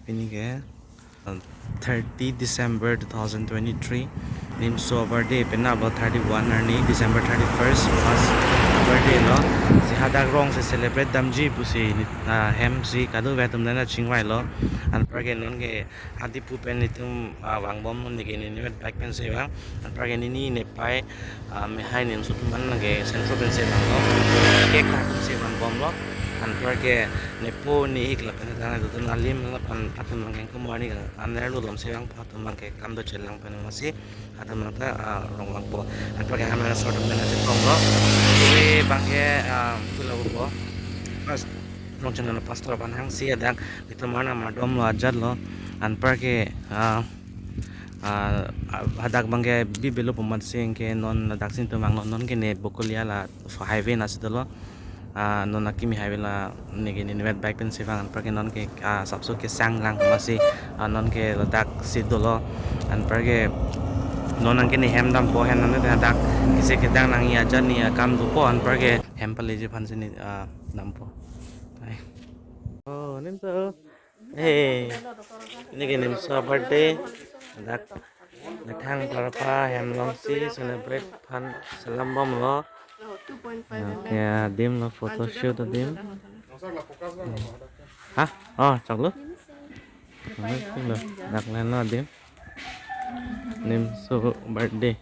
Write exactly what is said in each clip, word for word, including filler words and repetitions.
Pini ke, uh, thirty December two thousand twenty-three, Nimso birthday, penap lo thirty-one arni, December thirty-first, first birthday lo. Si hadak rong si celebrate damji pusi, uh, hem si kadokave atum nangchingvailo. Anparke non ke hadi pu pen itum, uh, vangbom, neke nelivet bike pensi vang. Anparke neli nepei, ah, mehai Nimso atum aphan nangke Centro pensi vanglo. Cake ta pensi vangbomlo. Anparke nepo ne-ik lapen tang dodun alim lapen atum nangke kumar ni aner lu lom si vang atum nangke kam dochelang pen masi atum nangta, ah, rong vangpo. Anparke hamena sort of mena chekronglo. Kove abangke, ah, pulo po. Pas rong channel pastor aphan hangsi hadak itum arnam ardomlo ajatlo. Anparke, ah, ah, hadak abangke bibelo pu amatsi anke non hadak si itum vanglo, non ke ne Bokolia la highway nasi dolo. Ah, non akimi highway la neke nelivet bike pensi vang, anparke non ke, ah, sapso kesang lang masi, ah, non ke ladak si dolo. Anparke non anke ne hem dampo, hem dam hadak isi kedang nangji ajat ne akam dopo, anparke hem paleji aphansi ne, ah, dampo. Hai. Oh, Nimso. Hey, neke Nimso birthday. Dak methang parpa hem along si celebrate aphan selam bomlo. Oke, adim lo photo shoot adim. Hah? Oh, choklo. Choklo. Dak lahenlo adim. Nimso birthday.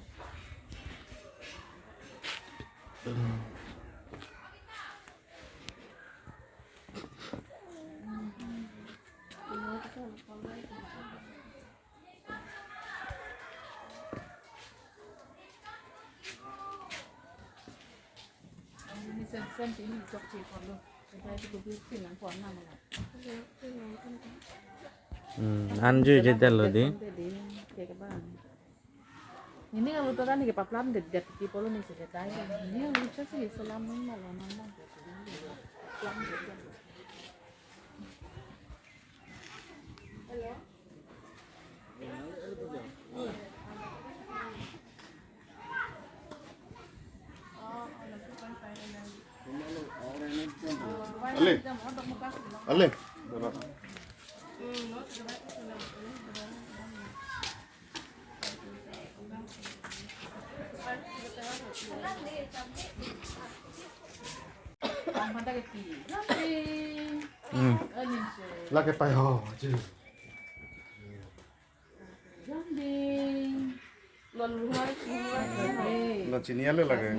Hmm, anju je dalo di. Nini alu to kan ke paplam det det ti polo ni se tai. Nini alu cha si selam ni malo na na. Paplam det det. Hello. Ale. Ale. Hmm. Lake pai ho, ji. Lo chini ale lake.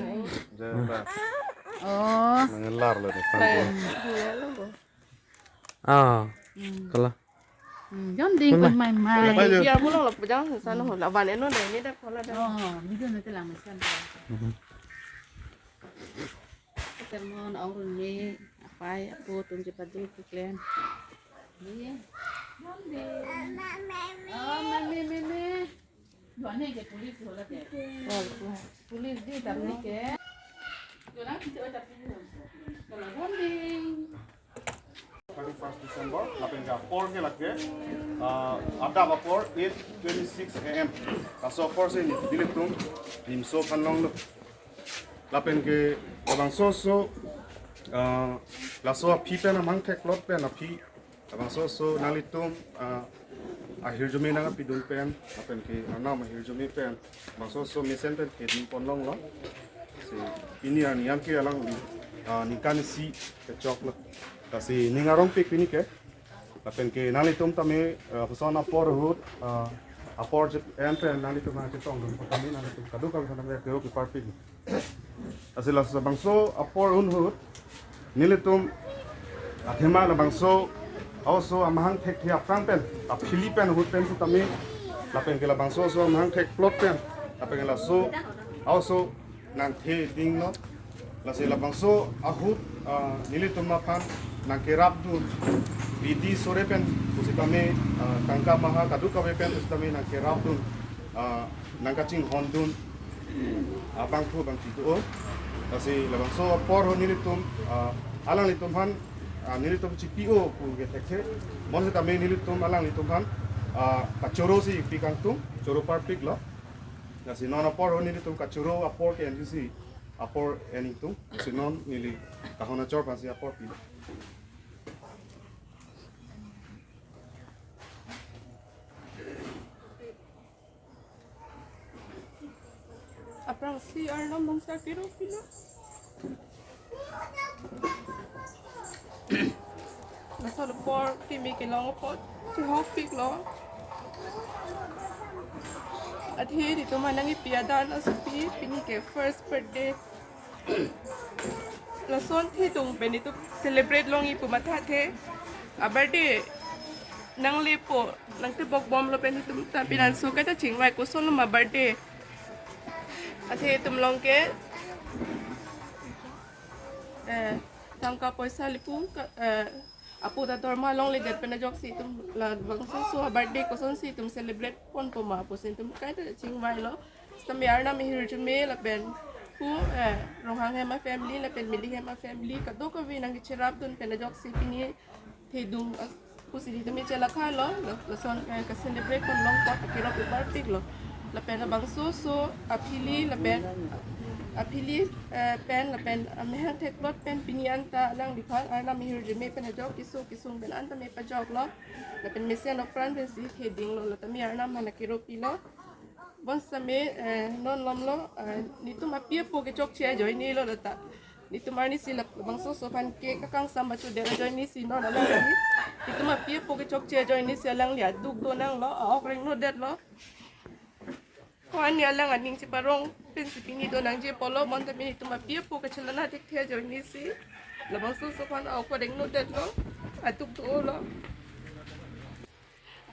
Ja, ba. Oh. Nanglar lo de. Ah. Hmm. Kalau. Hmm, jonding. Mama. Kun mai mai. Apa aja? Iya, pulang lo, pulang sana lo. Laban eno deh, ini dah kalau dah. Oh, video nanti lama sana. Mhm. Sermon aurun ni apai apo atum chepadu keklen. Ni. Jonding. Oh, mami, mami. Duane ke police hola ke. Oh, police di tapi ke. Jona kita tapi. Kalau jonding. Thirty-first December, lapen ke apor ke lake, ah, adap apor eight twenty-six A M. Laso apor si nelitum Nimso aphan longlo. Lapen ke labangso oso, ah, laso aphi pen amahang thekplot pen aphi, labangso oso nanglitum, ah, ahirjume nangpidun pen, lapen ke arnam ahirjume pen, labangso oso mesen pen kedun pon longlo. Si pini arni anke alangli, ah, ningkan isi kechoklo. Lasi ning arongpik pini ke. Lapen ke nanglitum tame, ah, koson apor ahut, ah, apor je en pen nanglitum nangchetongdun tame nanglitum kadokave tame ke oke parpik. Lasi labangso apor ahut nelitum athema labangso a-oso amahang thekthe aphrang pen, aphili pen ahut pen sitame, lapen ke labangso oso amahang thekplot pen, lapen ke laso a-oso nangthedinglo. Lasi labangso ahut, ah, nelitum aphan nangkerapdun, bidi sore pen pusitame, ah, tangka maha kadokave pen pusitame nangkerapdun, ah, nangkachinghondun abangphu abangpi do. Lasi labangso apor ahut nelitum, ah, alanglitum aphan, ah, nelitum chipi-o pu ke thekthe. Bonsitame nelitum alanglitum aphan, ah, kachoro si pi kangtung, choro parpiklo. Lasi non apor ahut nelitum kachoro apor ke N G C apor en ingtung. Lasi non neli kahon achor aphansi apor pi. Aphrangsi Arnam aphan si akero pilo. Laso apor kimi kelong apot chihokpiklo. Athe netum aphan nangkepi adan asopi pini ke first birthday. Lason thedung pen netum celebrate longji pu mathathe. A birthday nanglepo, nangtebok bomlo pen netum ta pinanso kaita chingvai, kosonlo ma birthday. Athe itum along ke, eh, tangka poisa lapu ka, eh, apo ta dorma longledet pen ajoksi itum labangsoso a birthday kosonsi itum celebrate ponpo ma pusi itum kaita chingvailo. Sitame Arnam ahirjume lapen pu, eh, Ronghang hem a family lapen Milik hem a family kadokave nangkecherapdun pen ajoksi pini thedung as-, pusi netum chelakhailo, la-, lason, eh, ka-celebrate ponlong apot akero piparpiklo. Lapen labangsoso aphili lapen aphili, eh, pen lapen amahang thekplot pen pini anta alangliphan Arnam ahirjume pen ajok keso kesung pen anta me pajoklo. Lapen mesen apran pensi thedinglo, la tame Arnam aphan akero pilo. Bonsitame, eh, non lomlo, eh, netum api apo kechokche ajoinelo lata. Netum arnisi labangsoso aphan ke kakangsam bachu dera ajoinesi non alangli. Netum api apo kechokche ajoinesi alangli aduk donanglo, a-ok rengno detlo. Ko-an ne alang aning cheparong pensi pini donangji apotlo, bonta pini netum api apo kachelana thekthe ajoinesi labangsoso aphan a-ok rengno detlo, aduk dolo.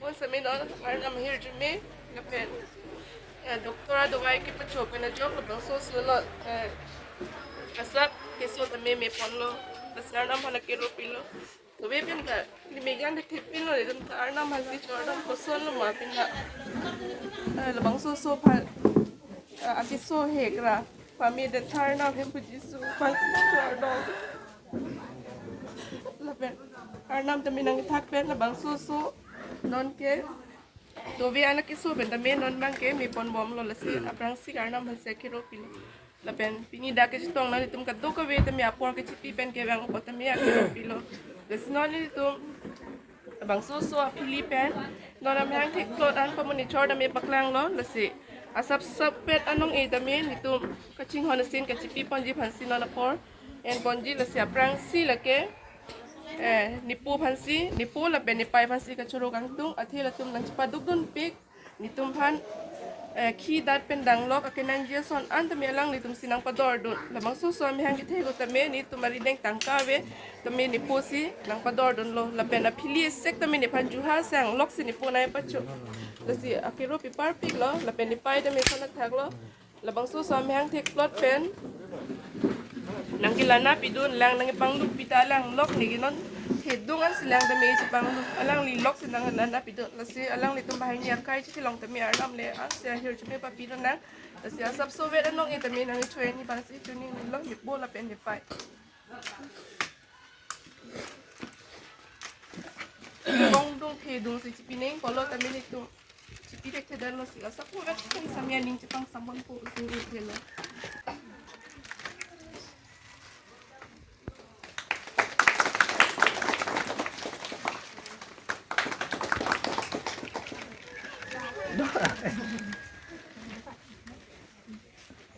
Bonsitame non Arnam ahirjume lapen, eh, doctor adawai kepacho pen ajok labangsoso lo, eh, asap keso tame me ponlo, bas Arnam aphan akero pilo. Tove pen ta ne me jang de thepinlo, itum ta Arnam aphansi chordom, kosonlo ma pina, eh, labangsoso aphan, eh, akeso hekra pame det tha Arnam hem pu Jisu aphansi chordom. Lapen Arnam tame nangkethak pen labangsoso nonke tove ana keso pen tame non abangke me ponbomlo, lasi aphrangsi Arnam aphansi akero pilo. Lapen pini dak kechetong nanglitum kadokave tame apor kechipi pen kevang apot tame akero pilo. Lasi non nelitum labangsoso aphili pen non amahang thekplot an pamuni chor tame paklanglo, lasi asap sapet anong-e tame netum kachinghon asin kachipi ponji aphansi non apor en ponji, lasi aphrangsi lake, eh, nepo aphansi, nepo lapen nepei aphansi kachoro kangtung, athe latum nangchepadukdunpik, netum aphan, eh, khi dat pen danglok akenangji ason an tame alanglitumsi nangpadordun. Labangsoso amahang kethe ko tame netum arideng tangka ave tame neposi nangpadordunlo. Lapen aphili esek tame nephan juha sang loksi nepo nangpacho. Lasi akero piparpiklo, lapen nepei tame son athaklo. Labangsoso amahang thekplot pen nangkelana pidun, lang nangkepanglut pita alanglok neke non thedung ansi lang tame chepanglut, alangli loksi nangkelana pidun. Lasi alanglitum banghini akai chikilong tame Arnam le ansi ahirjume papidun nang. Lasi asap sovet anong-e tame nangchoini abangsi choningnilo, nepo lapen nepei. Kongdung thedungsi chipining apotlo tame netum chipi thekthedetlo, si asap sovet pen sami aning chepangsam ponpo pusi ningthelo.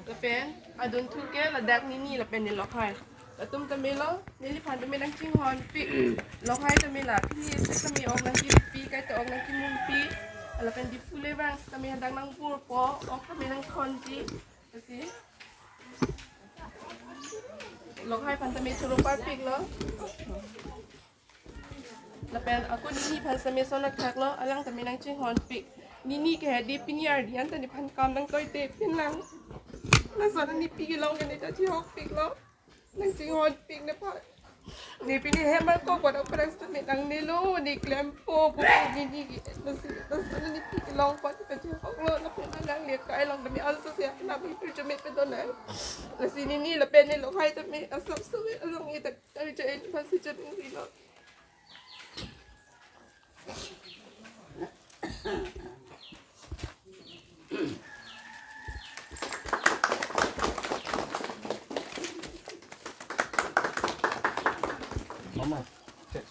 Lapen adunthu ke ladak nini lapen ne lokhai. Latum tame lo, neliphan tame nangchinghonpik. Lokhai tame la, pini esek tame ok nangkipi, kaita ok nangkimunpi. Lapen Diphu le vang tame hadak nangburpo, ok tame nangthonji. Lasi lokhai aphan tame choro parpiklo. Lapen ako nini aphan tame son athaklo, alang tame nangchinghonpik. Nini ke hedi pini ardi anta nephan kam nangtoitepin lang. Lason nepi kelong ke ne ta chihokpiklo. Nangchinghonpik nephan. Ne pini hem ako pada press tame nangnelo, ne klempo, buku nini ke. Lason, lason nepi kelong aphan ta chihoklo, lapen alangli akai along tame also si apna bi percomit pedon nang. Lasi nini lapen ne lokhai tame asap sovet along-e ta Kami cek ini pasti cek ini lo. Mama, cek.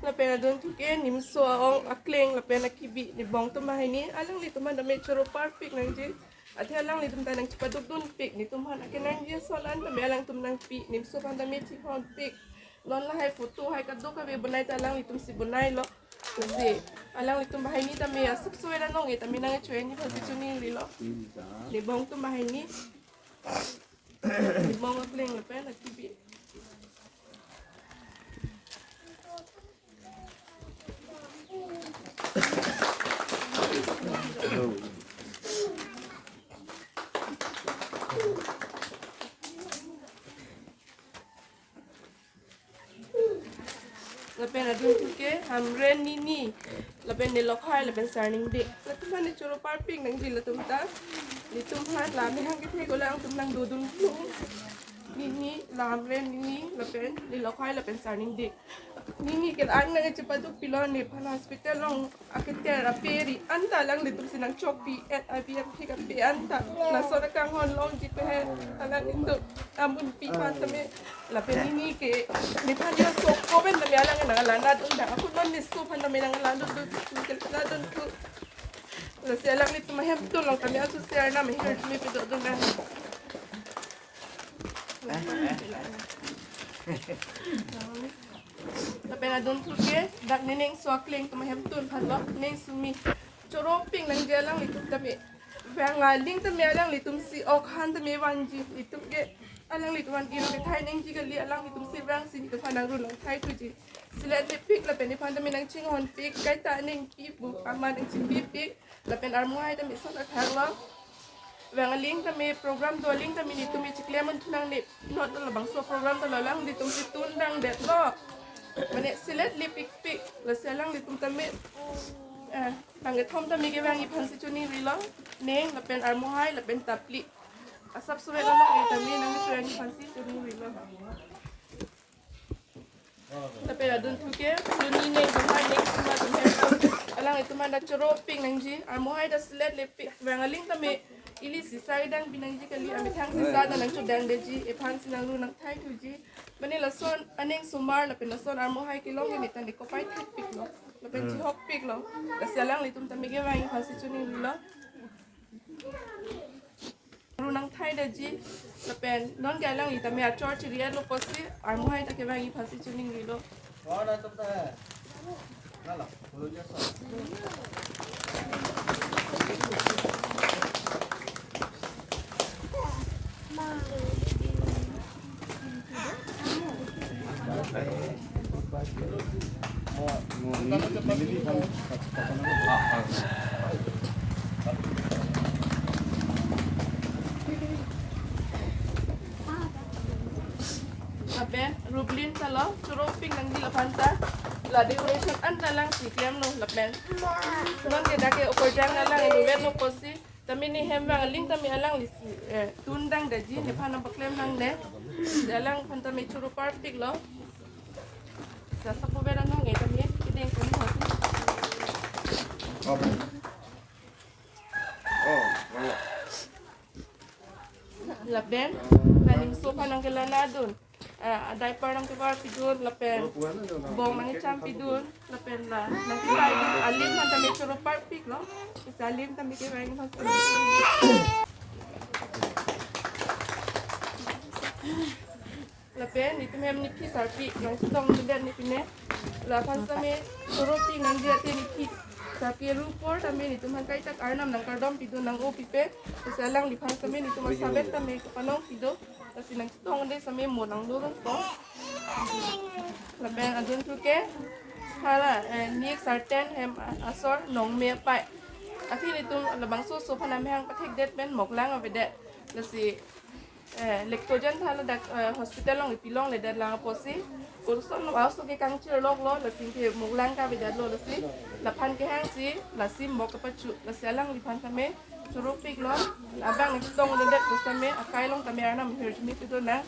Lapen adun thuke Nimso a-ong akleng lapen akibi Nibong atum banghini, alanglitum aphan tame choro parpik nangji. Athe alanglitum ta nangchepaduk dunpik, netum aphan akenangji ason an tame alangtum nangpi, Nimso aphan tame chihonpik. Non lahai photo hai kadokave bonai ta alanglitum si bonailo. Lasi alanglitum banghini tame asapso era nong e tame nangchoji aphansi choningrilo. Nibong atum banghini. Nibong akleng lapen akibi. Lapen adun thuke Hamren Nini, lapen Nilokhai, lapen Sarningdik. Latum aphan choro parpik nangji latum ta. Netum aphan la mehang kethe ko alangtum nangdodun plung. Nini, la Hamren Nini, lapen Nilokhai, lapen Sarningdik. Nini ke an nangchepaduk pilo, nephan hospital along aketer ape ri an ta alanglitum si nangchokpi, at I V F thik ape an ta. Laso akanghon longji pen alanglitum amunpi aphan tame. Lapen Nini ke nephan yo sok ko pen tame alang nanglanadun dang. Ako non Nimso aphan tame nanglanadun, ke lanadun tu. Lasi alanglitum ahemtun along tame asu ser na mehir tame pedodun dang. Lapen adun thuke dak Niningso akleng atum ahemtun aphanlo, Ningsomi. Choro pik nangji alanglitum tame. Vang aling tame alanglitum si ok han tame vanji, itum ke alanglitum aphan kiro kethai nangji kali, alanglitum si vangsi netum aphan nangru nangthai thuji. Selet lepik lapen nephan tame nangchinghonpik, kaita nangpi pu amat nangchipipik. Lapen armuhai tame son athak lo. Vang aling tame program do aling tame netum chiklem an thunang ne. Not labangso program do alanglitum si tun dangdetlo. Mane selet lepikpik. Lasi alanglitum tame, eh, bangkethom tame kevangji aphansi choningrilo. Neng lapen armuhai lapen tapli. Asapso era nong e tame nangchoji aphansi choningrilo. Lapen adun thuke, Luni Neng, Bumhai Neng, Sima atum ahemtun. Alanglitum aphan ta choro pik nangji, armuhai ta selet lepik, vang aling tame ili sisa idang pi nangji kali, amethang sisa ta nangchodangdeji, ephansi nangru nangthai thuji. Mane lason aning sumar, lapen lason armuhai kelong ke netan nekopai thekpiklo, lapen chihokpiklo. Lasi alanglitum tame kevangji aphansi choningrilo. Ru nangthai daji, lapen non ke alangli tame achor chiri-etlo pusi, armuhai ta kevangji aphansi choningrilo. Lapen Rublin ta lo, choro pik nangji laphan ta. La decoration an ta alangsi klemlo lapen. Non ke dak ke okorjang alang inutvetlo pusi. Tame ne hem vang aling tame alanglisi, eh, tun dang daji, nephan nangpaklem nangne. Alangphan tame choro parpiklo. Sa sapo vera nong e tame kedeng koni hosi. Oh, oh. Lapen, Ningsoso aphan nangkelanadun. Ah, diaper nangkevar pidun, lapen bong nangkecham pidun, lapen la nangkevar pidun, alim aphan tame choro parpiklo. Isa alim tame kevang mas. Lapen netum hem nephi sarpi nangchetongdundet ne pine. Laphan tame choro pik nangji ate nephi sarpi ru apor tame netum aphan kaita arnam nangkardom pidun nang-o pipe. Isa alangliphan tame netum asabet tame kepanong pido. Lasi nangchetongde tame mo nangdorong po. Lapen adun thuke hala, eh, nik sarten hem asor nongme apai. Athe netum labangso oso aphan amehang pathekdet pen moklang avedet. Lasi, eh, Lactogen tha ladak, eh, hospital along ipilongledet lang apotsi. Kurson lo aso ke kangchir loklo, lasi ke moklang kavedetlo lasi. Laphan kehangsi, lasi mok kapachu, lasi alangliphan tame choro piklo, abang nangchetongledet pusitame, akai along tame arnam hirjume pido nang.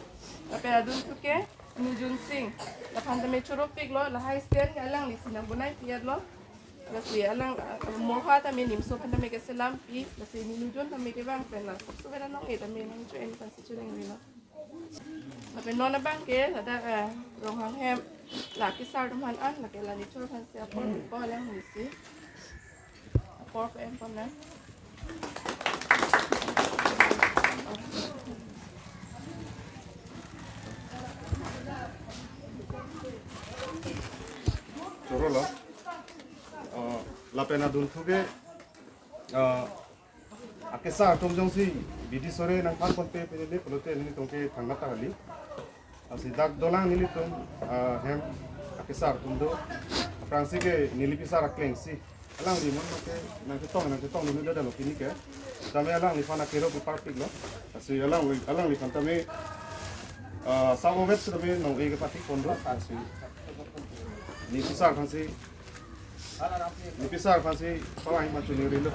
Lapen adun thuke, Nujun Sing. Laphan tame choro piklo, lahai stand ke alanglisi nangbonai pi-etlo. Lasi alang, ah, morha tame Nimso aphan tame keselam pi, lasi Nujun tame kevang pen la. Suvera nong e tame nangcho-en aphansi choningrilo. Lapen non abang ke, ladak, eh, Ronghang hem, La kesar atum aphan an, lake la nithur aphan si apor pipo alanglisi. Apor ko-en pon nang. Choro lo. Oh, lapen adunthu ke, ah, akesar atum jongsi bidi sore nangthan ponpe pini pulote nelitum ke thangnat kali. Lasi dak dolang nelitum, ah, hem akesar atum do. Aphrangsi ke neli pisar aklengsi. Alangli non nangke, nangchetong, nangchetongdunde lo pini ke. Tame alangliphan akero pu parpik lo. Lasi alangli, alangliphan tame, ah, sabovet si tame nong-e kepatik pon do. Lasi ne pisar aphansi, ne pisar aphansi pawai ma chuningri lo.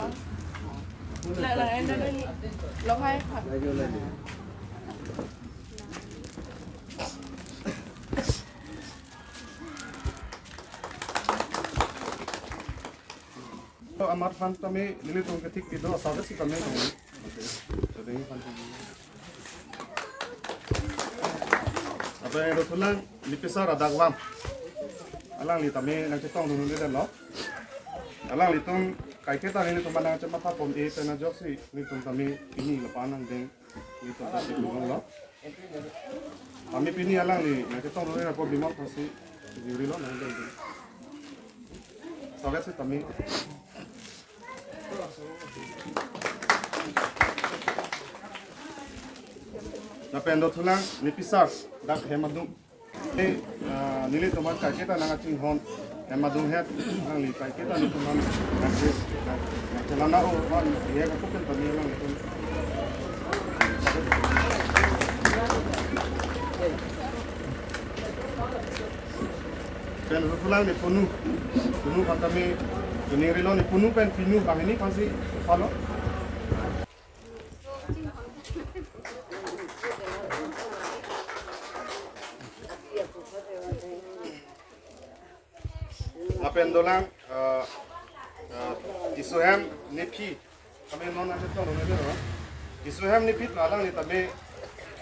La, la, enda dun. Longhai. To amat aphan tame nelitum ke thik pido, sabovet si tame. Tame aphan tame. Apa yang dosulang ne pisar adak vam. Alangli tame nangchetongdunde lo. Alanglitum kaiketa nelitum nangchematha pon-e pen ajoksi nelitum tame pini lapu-an nangdeng. Nelitum tame pini lo. Tame pini alangli nangchetongdunde apot Bimol aphansi juri lo nangdeng. Sabovet si tame. Lapen dothulang ne pisar dak hem adung. Eh, ah, nelitum aphan kaiketa nangkachinghon hem adung het, alangli kaiketa nelitum aphan nangche, nangchelang-o aphan, iya ka kupen tame alanglitum. Pen dothulang ne punu, punu aphan tame, punu rilo ne punu pen pinu banghini aphansi palo. Lapen dolang, eh, eh, Tisso hem nephi. Kami non nangchetongdunde lo. Tisso hem nephi alangli tame,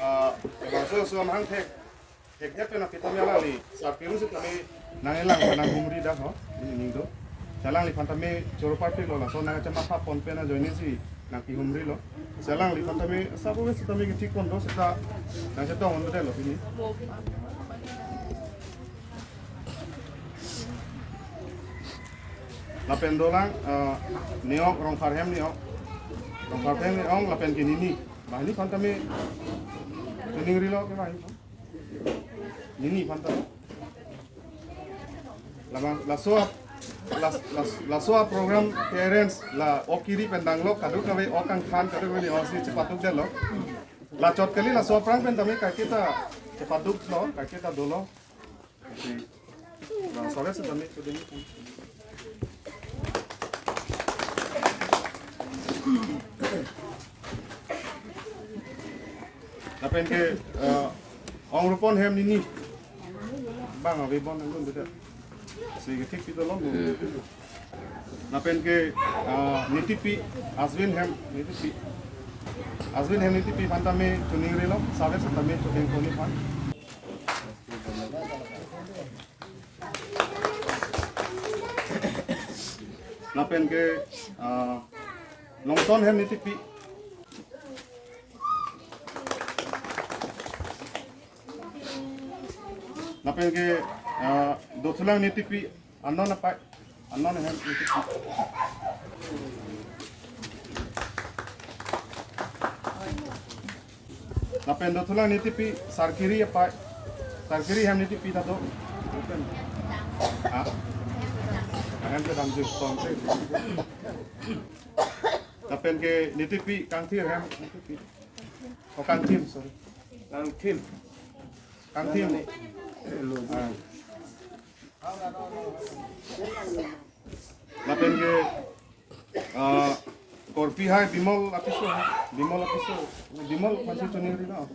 eh, bangso so mahang thek. Thekdet pen aphi tame alangli sarpiru si tame nangkelang, nanghumri dak ho, neli ning do. Alangliphan tame choro parpik lo, laso nangchematha pon pen ajoinesi nangkehumri lo. Alangliphan tame sabovet si tame kethik pon do seta nangchetongdunde lo pini. Lapen dolang, eh, ne-ok Rongphar hem ne-ok. Rongphar hem ne-ok lapen ke nini. Banghini aphan tame chuningri lo ke banghini aphan. Nini aphan ta. Labang laso ap-, las-, las-, laso aprogram ke-arrange la ok kiri pen danglo kadokave ok kangthan kadokave ne-ok si chepadukde lo. Lachot kali laso aphrang pen tame kaiketa chepaduk lo, kaiketa dolo. Oke. Nah, sabovet si tame chuding. Lapen ke, eh, Ong Rupon hem nini. Bang avi bon nangdunde. Si kethik pido lo. Lapen ke, eh, Nitipi, Aswin hem Nitipi. Aswin hem Nitipi aphan tame chuningri lo, sabovet si tame chuding koni aphan. Lapen ke, ah, Longson hem Nitipi. Lapen ke, ah, Dothulang Nitipi, anon apei, anon hem Nitipi. Lapen Dothulang Nitipi, Sarkiri apei. Sarkiri hem Nitipi ta do. Lapen, ah, hem kedamjui tong te. Lapen ke Nitipi, Kangthir hem Nitipi. Oh, Kangthim, sorry. Kangthim. Kangthim. Ah. Lapen ke, ah, Korpi hai Bimol apiso hai. Bimol apiso. Bimol aphansi chuningri lo.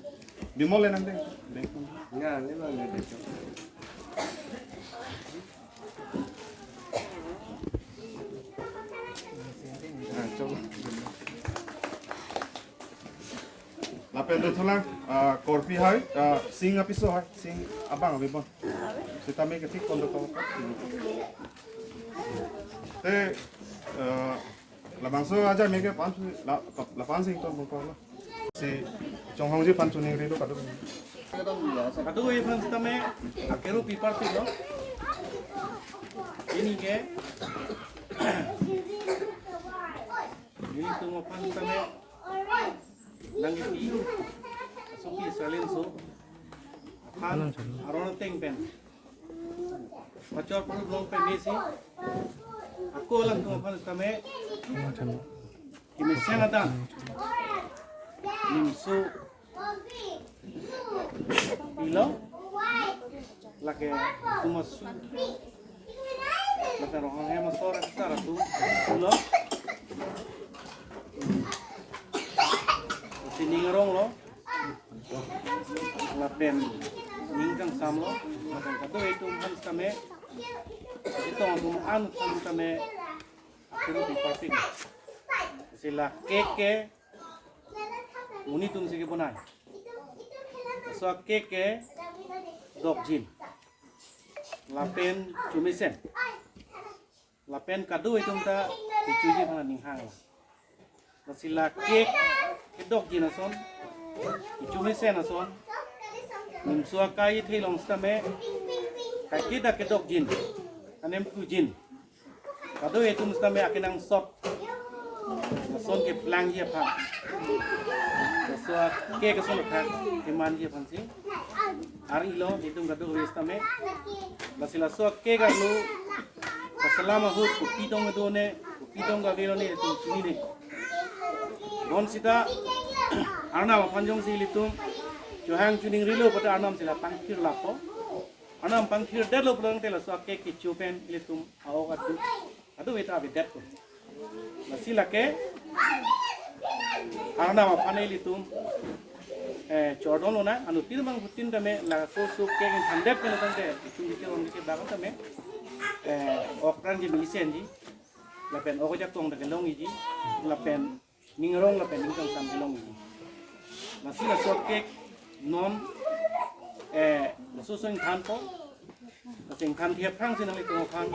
Bimol le nangdeng. Deng. Ya, le nangdeng. Ah, coba. Lapen Dothulang, ah, Korpi hai, ah, Sing apiso hai, Sing abang avi bon. Sitame ketik pon dokok. Te, eh, labangso aja mega pan la, la pan sing ton bongkok lo. Si Chonghongji aphan choningri lo kadokave. Kadokave aphan sitame akerup iparti lo. Pini ke nelitum aphan sitame nangkepi asopi Israel Inso aphan aron ateng pen pachor puru long pen mesi ako alangtum aphan sitame kemesen adan nimso pilo, lake tumas lake Ronghang hem asor aksar atum pilo, sining arong lo, lapen ning kangsam lo, lapen kadokave atum aphan sitame, itum atum an aphan sitame akerup iparti. Si la cake ke monit atum si kebonai. Laso cake ke dokjin lapen chomesen lapen kadokave atum ta kechoji aphan aning hang. Lasi la cake kedokjin ason, kechomesen ason, nimso akai theklong sitame kaike ta kedokjin, anemplujin, kadokave atum sitame akenangsot ason keplangji aphan. Laso cake ason athak kemanji aphan si ar-ilo itum kadokave sitame. Lasi laso cake arlo kaselam ahut kopi tong kedo ne, kopi tong kavelo ne itum chinine. Bonsita Arnam aphan jongsi ilitum chohang choningrilo pulote Arnam si la pangthir lapo. Arnam pangthirdetlo pulote laso cake kecho pen ilitum a-ok adu adu veta avedetpo. Lasi lake Arnam aphan ilitum, eh, chordon lonang, anuttin bangphutin tame laso so cake ingthandet pen tangte itum dike ron dike bak tame, eh, ok pran ji mesen ji, lapen ok ajakong ta kelongji, lapen ning arong lapen ning kangsam kelongji. Lasi laso cake non, eh, laso so ingthanpo. Lasi ingthan thia aphrangsi nanglitum aphan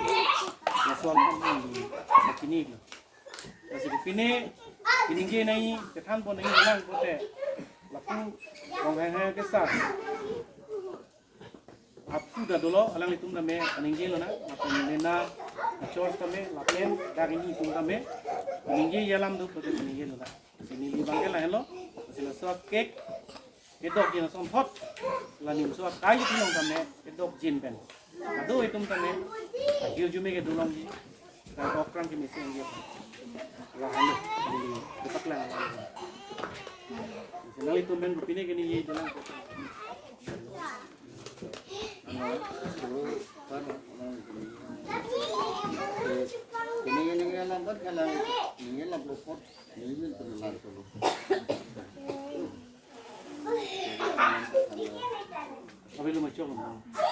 laso aphan, hmm, chinilo. Lasi pine, piningje nai, kethanpon nai lang pulote lapu Ronghang hem kesar apu ta dolo, alanglitum tame aningje lonang, lapen nena achor tame, lapen dak hini atum tame aningje alam do pulote aningje lonang. Lasi neli abang ke lahenlo, lasi laso cake kedokjin ason thot, la nimso akai theklong tame kedokjin pen kadokave atum tame ahirjume kedolongji, la ok pran kemesen ji, lahenlo neli kepaklang alam. Lasi nanglitum pen pine ke neli dolang. Ini ini lambat kalau ini lambat repot, ini lambat repot. Abelo machok.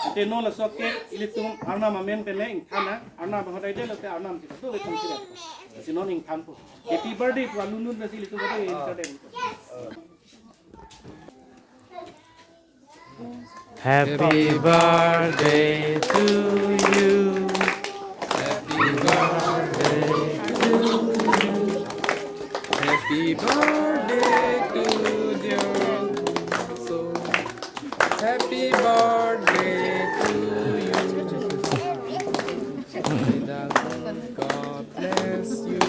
Ante non laso cake ilitum Arnam amen pen le ingthan nang, Arnam ahot aidetlo te Arnam si kadokave atum si. Lasi non ingthanpo. Happy birthday pu alun lun nasi ilitum kadokave ingthan. Happy birthday to you. Happy birthday to you. Happy birthday to dear so. Happy birthday to you. May the Lord God bless you.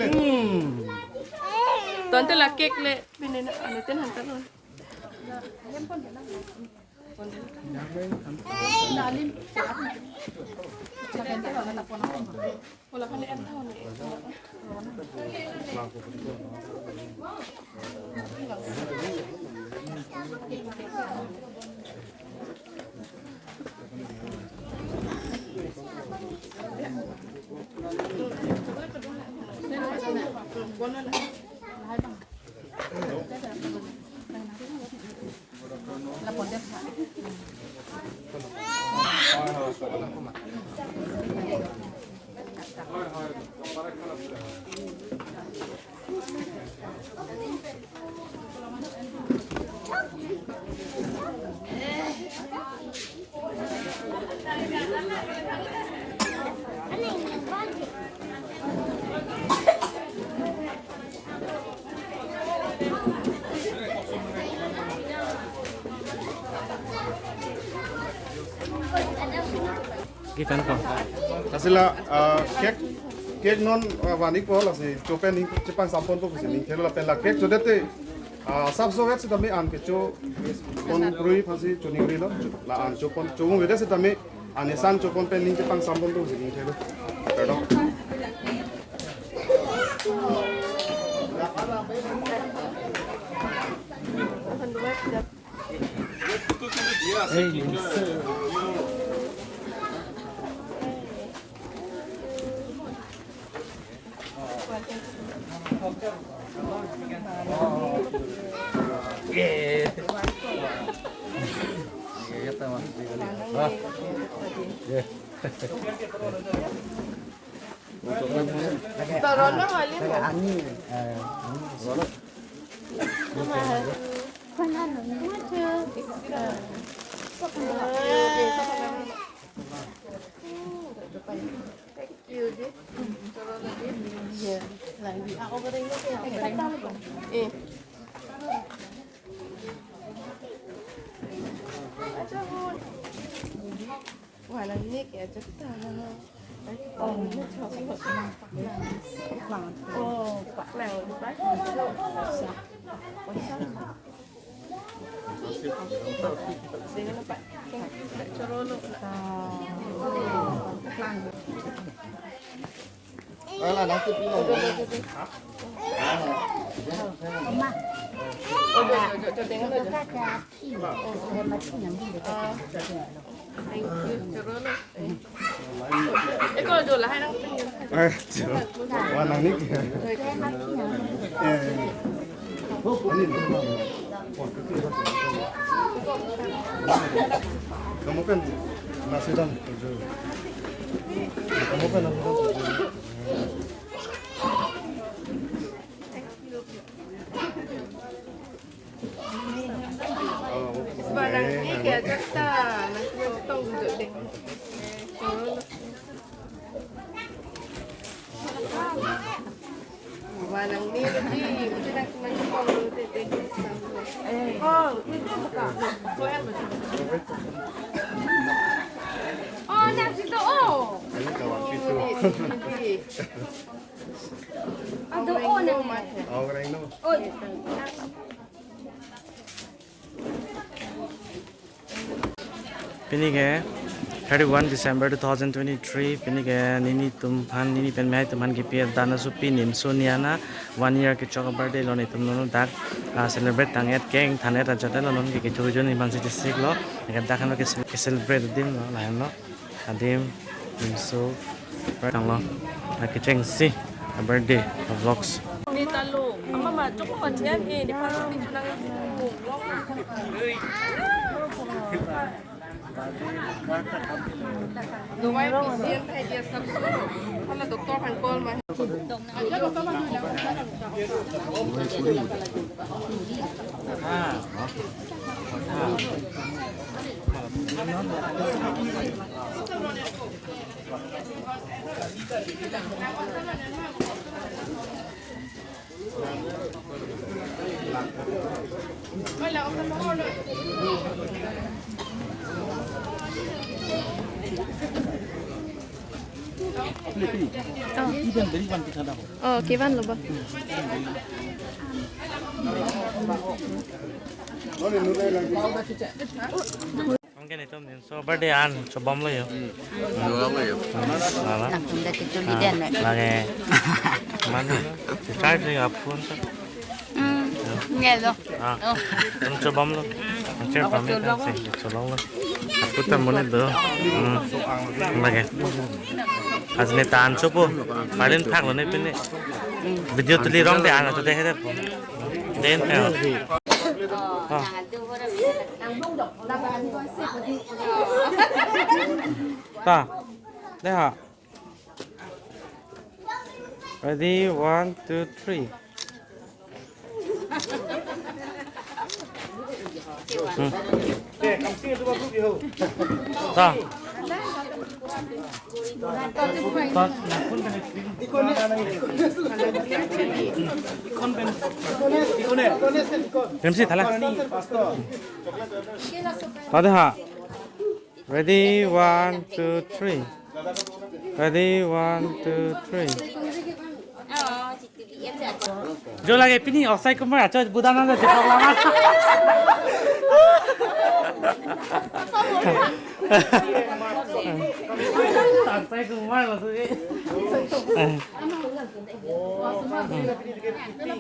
Hmm. Tante la cake le, pine na, ano ten hantar lo. Kipan ko? Lasi la, ah, cake, cake non, ah, van-ikpo, lasi chopen ning chepangsamponpo pusi ning thelo lapen la cake chodetsi, ah, sapso vet sitame an kecho pon kroi aphansi choningrilo, la an chopon chongvedet sitame an esan chopon pen ning chepangsamponpo pusi ning thelo. Pardon. Wah, nangli ke ajak ta. Oh, paklang, paklang. Thank you. Choro lo. Eh, choro. Wah, nangli ke. Eh. Kamu kan nasi dan tujuh. Kamu kan nasi dan tujuh. Barang ni dia kata nak kena potong duduk deh. Barang ni lagi, mesti nak kena potong duduk deh. Oh, itu bukan. Oh, nak situ, oh. Ini kawan situ. Oh, di, di, di. Ado, oh, nang. Oh, orang itu. Oh. Pini ke thirty-one December two thousand twenty-three, pini ke nelitum aphan, neli pen mehai atum aphan kipi dana supi Nimso Niana one year kechok birthday lo, nelitum non dak, ah, celebrate tang-et, keng than-et ajat lo, non ke kechuru jun iman si jesik lo, ke dak kan ke, ke celebrate adim lo, lahen lo. Adim, Nimso, right, tanglo. Lake chengsi, a birthday, a vlogs. Ni talo, ama ma, chok ma chian, eh, ni pas ni chunang. Dawai pisian thai dia sab. Hala doctor khan call ma. Oh, kevan lo ba. Mungkin itu Nimso birthday an chobom lo yo. Chobom lo yo. Lala. Langsung dari itu lidah, nak. Lagi. Mana? Charge ni apa phone tu? Hmm. Nggak lo. Ah. Oh. Itu chobom lo. Macam apa kami kan sih? Chobom lo. Aku tak mau ni tu. Hmm. Lagi. As ni tan chopo. Paling thak lo ni pini. Video tuli rong deh, anak tu deh deh. Den pe. Ah. Ta. Dei ha. Ready, one, two, three. Hmm. Ta. Ta. Remsi thala. Pada ha. Ready, one, two, three. Ready, one, two, three. Jo lage pini Akshay Kumar acho budan na je program. Akshay Kumar lo tu.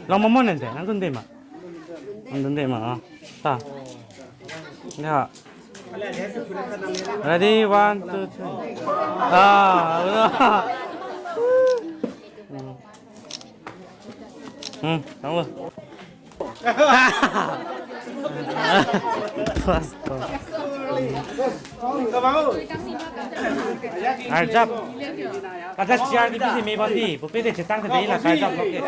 Long momon ente, nangdunde ma. Nangdunde ma, oh. Ta. Ya. Ready, one, two, three. Ah, udah. Hmm. Hmm, kamu. Pas. Arjap. Kada chair di pisi me bandi, pupe de chetang de la kai jap loke.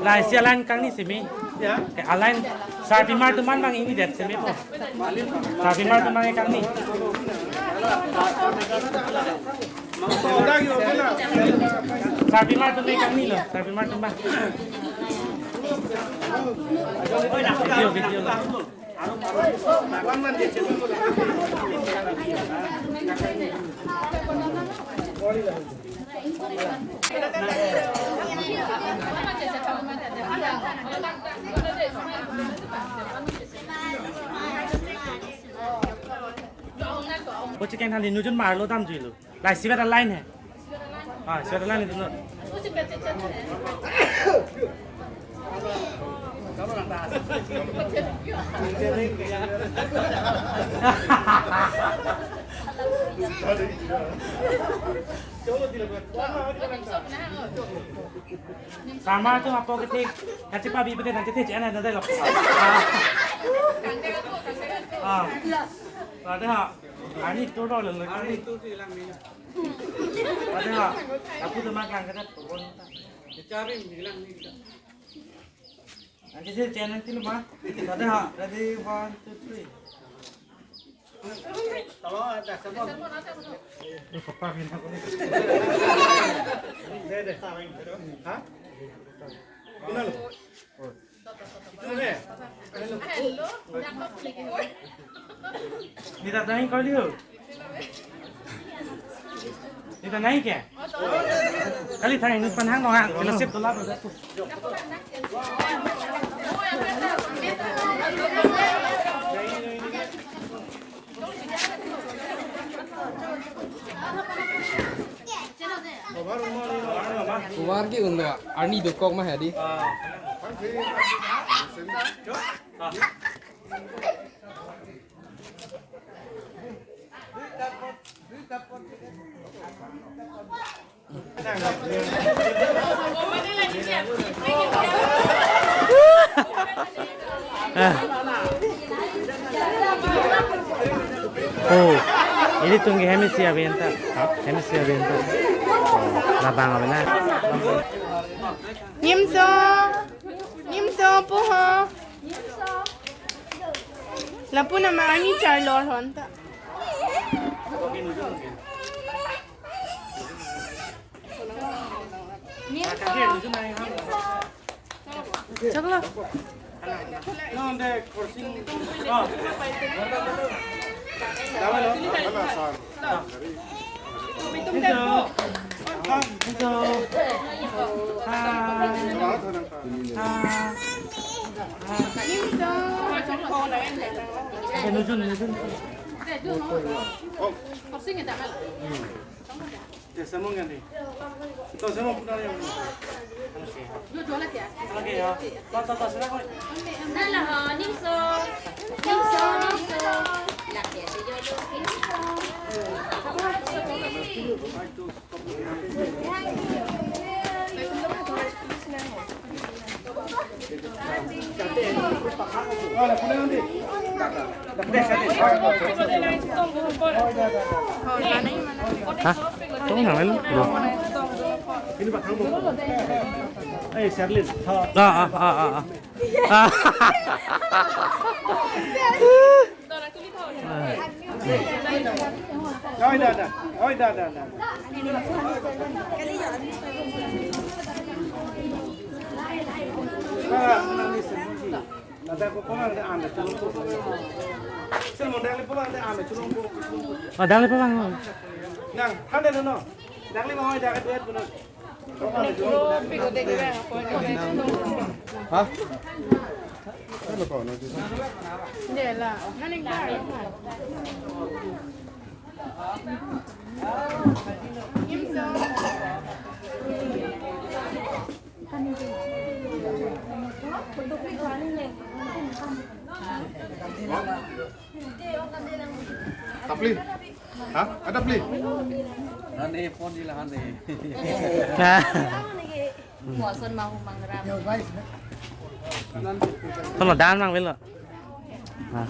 Lai isi a-line kangni si me. Ya. Eh, a-line sarpimar atum abang ingnidet si me po. Sarpimar atum abang kangni. Sarpimar atum kangni lo, sarpimar atum abang. Video, video. Ko chicken thani nujun marlo damjuilo. Lai, isivet a-line he. Ah, isivet a-line itu no. Sama tu apo kethek, kachipa bi pete nang kethek chana nadai lok. Ah. Ada ha. Ani tu dolo lagi. Ani tu si lang ni. Ada ha. Aku tu makan kata pokok. Cari bilang ni. Nanti saya channel tu mah. Ada ha. Ready, one, two, three. Kalau ada semua. Ini papa minta aku ni. Deh, deh. Hah? Kenal? Itu deh. Hello. Nita nahi kali ho. Nita nahi kya? Kali thang inut panhang no ha, fellowship to lab. Kuwar ke undo, arni dokok mah hadi. Ah. Oh, ini tunggu hemisi abenta. Ha? Hemisi abenta. Oh, labang abena. Nimso. Nimso, puho. Lapu nama ani charlor hon ta. Chakla. Semua kan ni. Tuh, semua putar yang. Oke ya. Tuh, tuh, tuh, sudah kok. Dah lah, ha, Nimso. Nimso, Nimso. Lah, ya, dia jual dulu. Nimso. Ha? Tong nang lo, bro. Eh, Sherlyn. Ah, ah, ah, ah, ah. Ah. Oi, da, da. Oi, da, da, da. Nada ko pulang da anda chulong ko. Sir, mo dangli pulang da anda chulong ko. Oh, dangli pulang. Nang, than da no. Dangli mo da ka duet puno. Ha? Ano pa, ano dito? Hindi, la. Naning ba? Tapli. Ha? Ada pli? Hane phone nila hane. Nah. Mo ason mahu mangram. Tolo dan mang velo. Nah.